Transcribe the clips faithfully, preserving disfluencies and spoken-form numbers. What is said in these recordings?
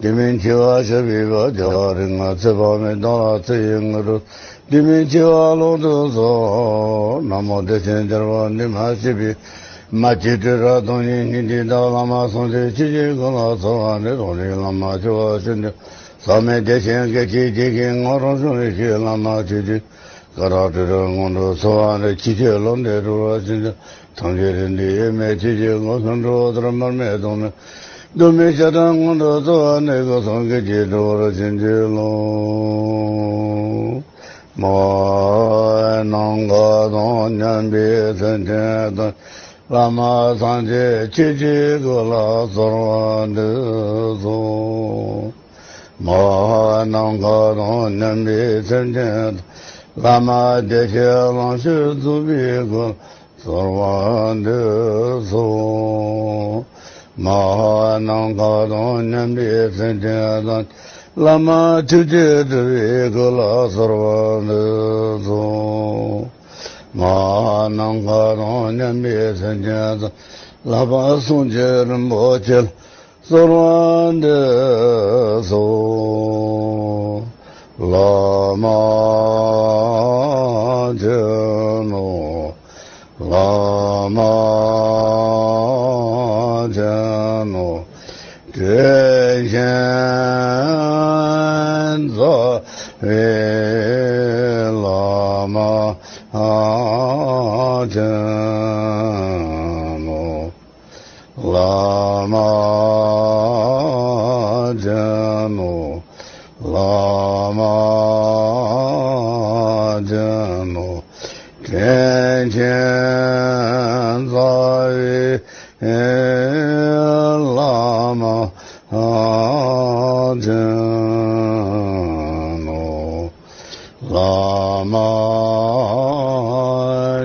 དེ་མིན་འཆི་བ་ཞི་བའི་བུ། བདེ་བ་རིགས་ལྔ་ཚེ་དཔག་མེད། གདོང་ལ་ཚེ་ཡི་དངོས་གྲུབ། དེ་མིན་འཆི་བ་ཀློང་དུ་སོང་། ན་མོ་བདེ་ཆེན་རྒྱལ་བ་འདི་མ་ཤེས་པའི། མ་སྐྱེས་སྤྲོས་བྲལ་སྟོང་ཉིད་སྙིང་ཐིག་དང་། བླ་མ་སངས་རྒྱས་ཆོས་ཀྱི་སྐུ་ལ་གསོལ་བ་འདེབས། རྡོ་རྗེ་བླ་མ་ཆོས་དབྱིངས་ཞི་འདུས། ཟག་མེད་བདེ་ཆེན་སྐད་ཅིག་གཅིག་གིས། ངོ་རང་བྱུང་བའི་ཕྱིར། བླ་མ་ཆོས་ཀྱི་སྐུ་དང་སྤྲོས་བྲལ་སྔོན་དུ་གསོལ་བ་འདེབས། ཆོས་ཀྱི་བློ་འདས་གྲོལ་བར་བྱིན་གྱིས་རློབས། ཐམས་ཅད་རིག་འཛིན་དབྱེར་མེད་ཆོས་ཀྱི་སྐུ་གསུང་ཐུགས། བདག་མར་མེ་དང་ནི་གདོད་མའི་ཞི་ཁྲོ་སྔོན་དུ་གསོལ་བ་འདེབས། སྐུ་གསུམ་གྱི་རྗེས་འགྲོ་བར་བྱིན་གྱིས་རློབས། མ་ཧཱ་ནམ་མཁའ་དང་མཉམ་པའི་སེམས་ཅན་དང་། བླ་མ་སངས་རྒྱས་ཆོས་ཀྱི་སྐུ་ལ་གསོལ་བ་འདེབས་སོ། མ་ཧཱ་ནམ་མཁའ་དང་མཉམ་པའི་སེམས་ཅན་དང་། བླ་མ་བདེ་གཤེགས་ལོངས་སྤྱོད་རྫོགས་པའི་སྐུ་ལ་གསོལ་བ་འདེབས་སོ། མ་ཧཱ་ནམ་མཁའ་དང་མཉམ་པའི་སེམས་ཅན་དང་། བླ་མ་ཐུགས་རྗེས་སྤྲུལ་པའི་སྐུ་ལ་གསོལ་བ་འདེབས་སོ། མ་ཧཱ་ནམ་མཁའ་དང་མཉམ་པའི་སེམས་ཅན་དང་། བསླབ་པ་སངས་རྒྱས་རིན་པོ་ཆེ་ལ་གསོལ་བ་འདེབས་སོ། བླ་མ་མཁྱེན་ནོ། བླ་མ་མཁྱེན་ནོ། དྲིན་ཆེན་རྩ་བའི་བླ་མ་མཁྱེན་ནོ། བླ་མ་མཁྱེན་ནོ། བླ་མ་མཁྱེན་ནོ། དྲིན་ཆེན་རྩ་བའི་བླ་མ་མཁྱེན་ནོ། བླ་མ་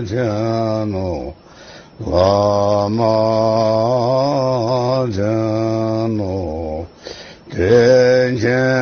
མཁྱེན་ནོ། བླ་མ་མཁྱེན་ནོ། དྲིན་ཆེན་